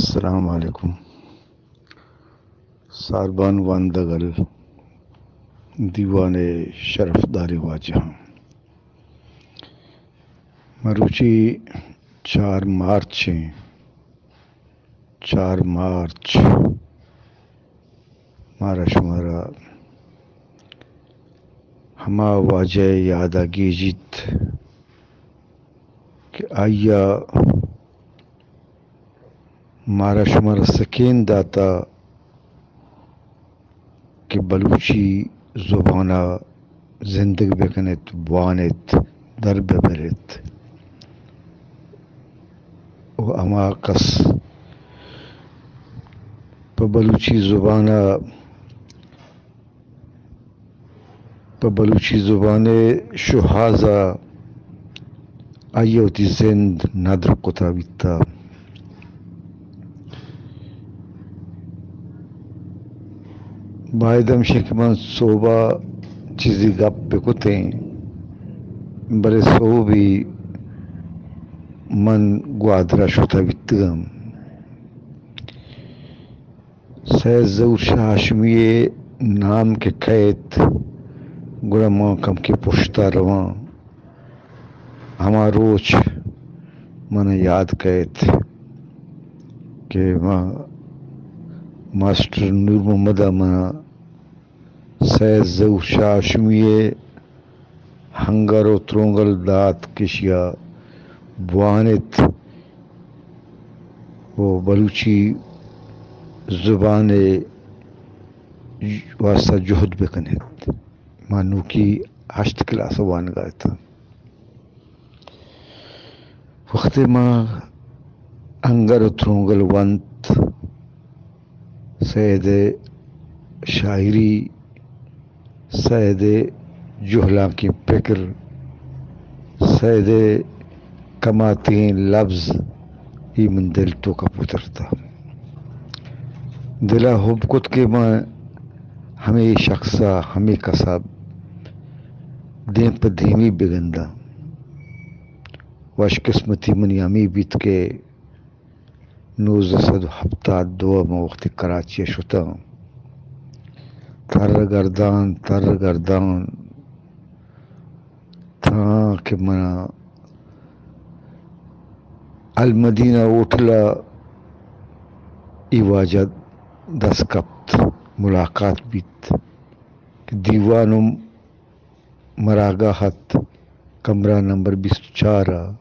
السلام علیکم۔ ساربان واندگل، دیوان شرفدار واجہاں، مروچی چار مارچ ایں۔ چار مارچ مارا شمارا ہما واجہ ءِ یاد ءَ گیجیت کہ آئی ءَ مارا شمارا سکین داتا کہ بلوچی زبان ءَ زندگ بہ کن ات، بوان ات، در بہ بر ات۔ و ہما کس پہ بلوچی زبان ءَ، پہ بلوچی زبان ءِ شوہاز ءَ آئی ءَ وتی زند ندر کتا بیتا۔ باید ہمشیں کہ من سہب ءَ چیزے گپ بہ کتیں، بلے سہبی من گوادر ءَ شتہ بیتگاں۔ سید ظہور شاہ ہاشمی ءِ نام کہ کئیت، گڑا من کمکے پشت ءَ رواں۔ ہما روچ من یاد کئیت کہ ما ماسٹر نور محمد ءَ من سید ظہور شاہ ہاشمی ءِ ہنگر و ترونگل دات کہ ایشی ءَ بوان ات و بلوچی زبان ءِ واستہ جہد بہ کن ات۔ ما نوکی ہشت کلاس ءَ وانگ ءَ اتاں۔ وختے ما ہنگر و ترونگل ونت، سید ءِ شاعری، سید ءِ جہلانکیں پکر، سید ءِ کماتیں لبز، اے من دل توکا پترتا۔ دلا حب کت کہ من ہمے شخصا، ہمے کسا دیم پہ دیمی بگنداں۔ وش قسمتی منی ہمے بیت کہ نوزدہ سد و ہپتاد دو ءَ من وختے کراچی ءَ شتاں، تر گردان، تر گردان، تاں کہ من ءَ المدینہ ہوٹل ءَ اے واجہ دست کپت، ملاقات بیت کہ دیوان و مراگاہ ات، کمرہ نمبر بیست و چار ءَ۔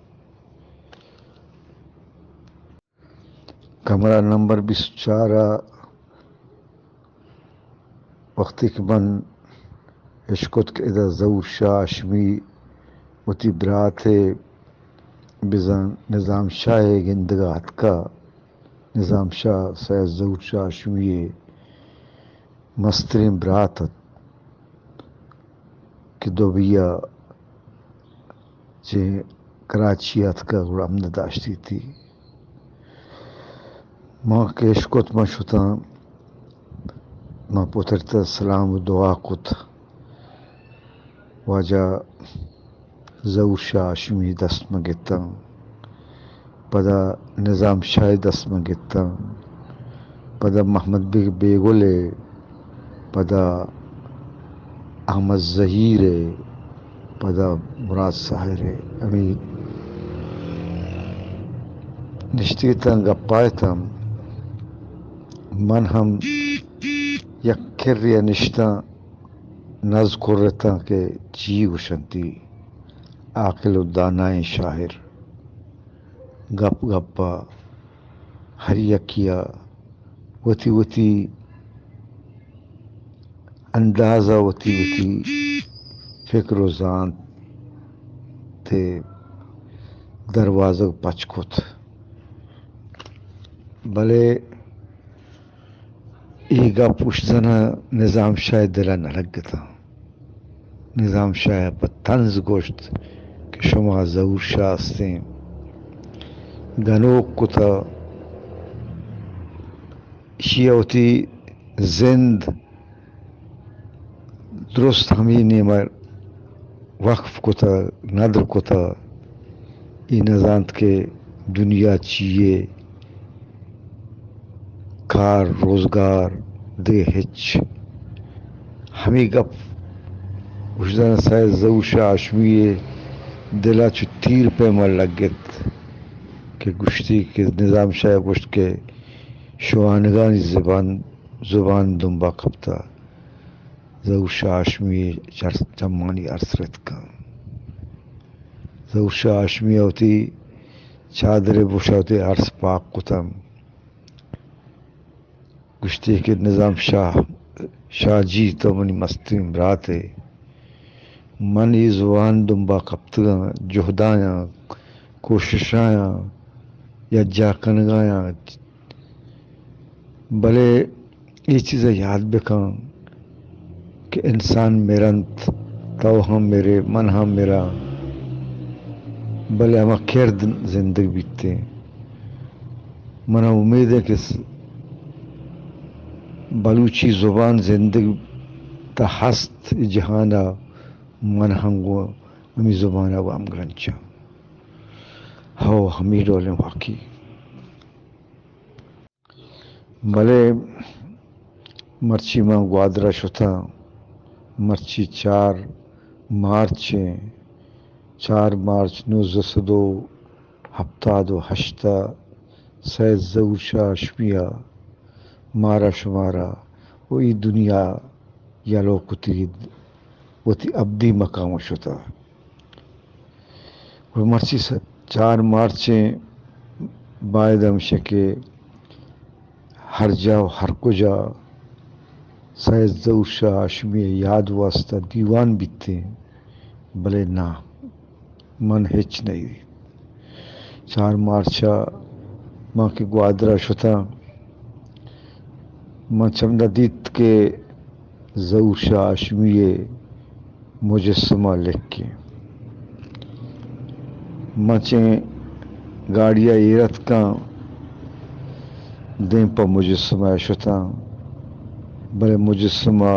کمرہ نمبر بیست و چار ءَ وختے کہ من اشکت کہ ادا ظہور شاہ ہاشمی وتی برات ءَ بزاں نظام شاہ ءَ گندگ ءَ اتکا، نظام شاہ سید ظہور شاہ ہاشمی ءِ مستریں برات ات کہ دبئی ءَ چہ کراچی ءَ اتکگ، گڑا ہمدا داشتی تی۔ ما کہ اشکت، ما شتاں، ما پترتہ، سلام و دعا کت۔ واجہ ظہور شاہ ہاشمی دست من گتاں، پدا نظام شاہ دست من گتاں، پدا محمد بیگ بیگل ءَ، پدا احمد زہیر ءَ، پدا مراد ساحر ءَ۔ ہمے نشتگ اتاں، گپ ءَ اتاں۔ من ہم یک کرے ءَ نشتاں، نز کرتاں کہ چی گوشنتی عاقل و دانائیں شاعر۔ گپ گپ ءَ ہر یکے ءَ وتی وتی انداز ءَ وتی وتی فکر و زانت ءِ دروازگ پچ کت۔ بلے اے گپ اوشتن ءَ نظام شاہ ءِ دل ءَ نہ لگتاں۔ نظام شاہ ءَ پہ طنز گوشت کہ شما ظہور شاہ استیں، گنوک کتہ، ایشی ءَ وتی زند درست ہمے نیم ءَ وقف کتہ، ندر کتہ، اے نہ زانت کہ دنیا چی یے، کار، روزگار، دگہ ہچ۔ ہمے گپ گوشداریں سید ظہور شاہ ہاشمی ءِ دل ءَ چو تیر پیما لگت کہ گوشتی کہ نظام شاہ ءَ گوشت کہ شوانگانی زبان، زبان دمبا کپتا۔ ظہور شاہ ہاشمی ءِ چر-، چمانی ارس رتکاں۔ ظہور شاہ ہاشمی ءَ وتی چادر ءِ بوشا وتی ارس پاک کتاں۔ گوشتی کہ نظام شاہ، شاہ جی، تو منی مستریں برات ئے۔ من اے زبان دمبا کپتگاں، جہدایاں، کوششایاں، یکجاہ کنگایاں، بلے اے چیز ءَ یات بکن کہ انسان مرنت، تو ہم مرے، من ہم مراں، بلے ہما کرد زندگ بیتیں۔ من ءَ امید ایں کہ س-، بلوچی زبان زندگ تا ہست اے جہان ءَ، من ہم گوں ہمے زبان ءَ گوں ہمگرنچاں۔ ہو، ہمے ڈولیں واقعی۔ بلے مرچی من گوادر ءَ شتاں، مرچی چار مارچ ایں، چار مارچ نوزدہ سد و ہپتاد و ہشت ءَ سید ظہور شاہ ہاشمی ءَ مارا شمارا و اے دنیا یلو کتگ، وتی ابدی مقام ءَ شتہ۔ گڑا مرچی س-، چار مارچ ایں، باید ہمیش کہ ہر جاہ و ہر کجا سید ظہور شاہ ہاشمی ءِ یاد واسطہ دیوان بیتیں، بلے ناں، من ہچ نہ دیت۔ چار مارچ ءَ من کہ گوادر ءَ شتاں، من چمدا دیت کہ ظہور شاہ ہاشمی ءِ مجسمہ لکیں۔ من چہ گاڑی ءَ ایر اتکاں، دیم پہ مجسمہ ءَ شتاں، بلے مجسمہ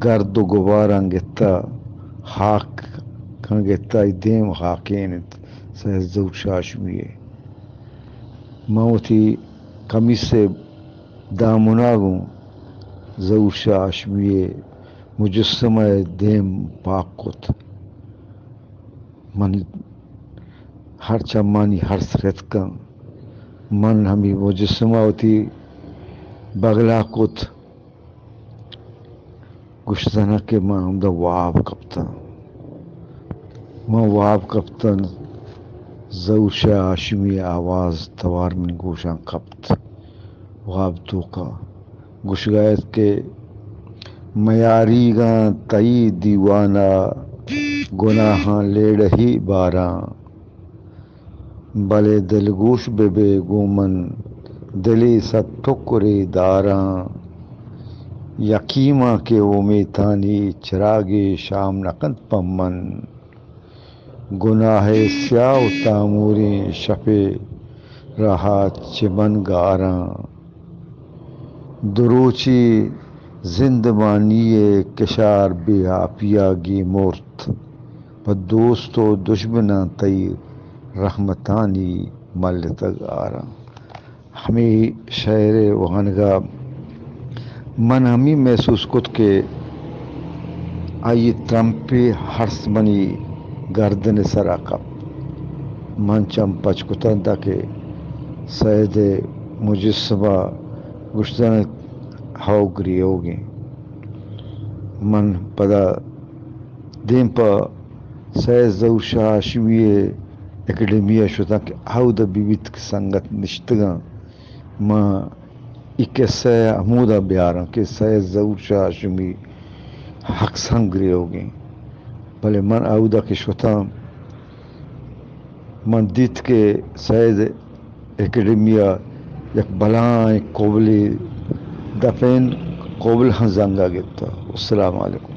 گرد و گباراں گتہ، ہاکاں گتہ، اے دیم ہاکین انت سید ظہور شاہ ہاشمی ءِ۔ من وتی کمیس ءِ دامنا گوں ظہور شاہ ہاشمی ءِ مجسمہ ءِ دیم پاک کت۔ من ہر چمانی ہرس رتکاں۔ من ہمے مجسمہ وتی بگلا کت۔ گوشتناں کہ من ہمدا واب کپتاں۔ من واب کپتاں، ظہور شاہ ہاشمی آواز توار منی گوشاں کپت۔ واب توکا گوشگا ات کہ میاریگاں تئی دیوانا گناہاں لیڑہی باراں۔ بلے دلگوش بہ بئے گوں من، دلے صد ٹکرے داراں۔ یکیماں کہ امیتانی چراگے شام نہ کنت پہ من۔ گناہ ءِ سیاہ و تاموریں شپے راہ ءَ چہ من گاراں۔ دروچی زندمانی ءِ کشار بے آپیا گیمرت۔ پہ دوست و دژمناں تئی رحمتانی ملتگ آراں۔ ہمے شعر ءِ وانگ ءَ من ہمے محسوس کت کہ آئی ءِ ترمپے ہرس منی گردن ءِ سرا کپت۔ من چم پچ کتاں داں کہ سید ءِ مجسمہ گوشتن ات، ہئو گریوگیں۔ من پدا دیم پہ سید ظہور شاہ ہاشمی ءِ اکیڈمی ءَ شتاں کہ ہئودا بہ بیت کہ سنگت نشتگاں۔ من اے قصہ ءَ ہمودا بیاراں کہ سید ظہور شاہ ہاشمی ہکس ہم گریوگیں۔ بلے من ہئودا کہ شتاں، من دیت کہ سید اکیڈمی ءَ یک بلاہیں کبلے دپین کبل ہم زنگ ءَ گپتہ۔ السلام علیکم۔